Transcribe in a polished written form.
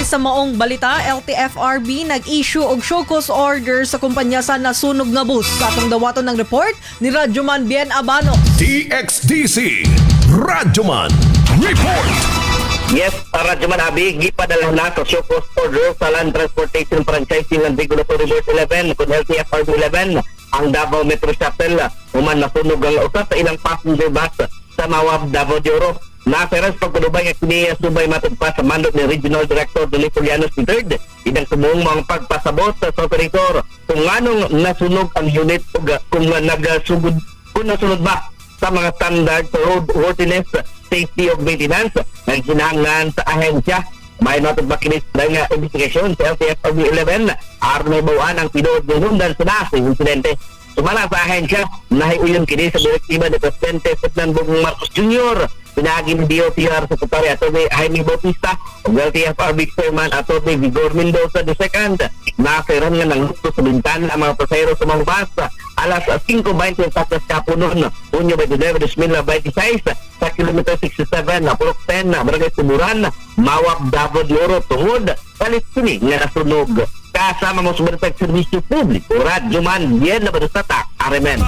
Sa maong balita, LTFRB nag-issue og show cause order sa kumpanya sa nasunog nga bus. Sa atong dawaton ng report ni Radyoman Bien Abano. DXDC Radyoman Report. Yes, para Radyoman Abi, gipadala na sa show cause order sa Land Transportation Franchising and Regulatory Board 11 kung LTFRB 11 ang Davao Metro Shuttle human nasunog ang usa sa ilang passenger bus sa Mawab, Davao de Oro. Naseras pagkulubay nga kini subay matud pa sa mando ni Regional Director Denis Llanos III. Idang sumong mga pagpasabot sa operator kung nganong nasunog ang unit ug kung nagsugod, kung nasunod ba sa mga standard sa road worthiness, safety ug maintenance ng kinahanglan sa ahensya. May natin ba kini nga investigasyon sa LTFRB 11 aron mahibaw-an ang tinuod ng hundan sa nasa insidente. Sumala sa ahensya, nahiuyon kini sa direktiba ni Presidente Ferdinand Bongbong Marcos Jr. pinaagi ni DOTr Secretary Atty. Jaime Bautista ug LTFRB Chairman Atty. Vigor Mendoza II. Nasairan nga nanglukto sa bintana ang mga pasahero sa mga bus alas 5:20 sa kapunon, Hunyo 29, 2026 sa kilometer 67 na Purok 10 na Barangay Tuburan, Mawab, Davao de Oro tungod kalit kini nga nasunog. Kasama mo sa serbisyo publiko, Radyo Man, Bien na Tatak, Aremen.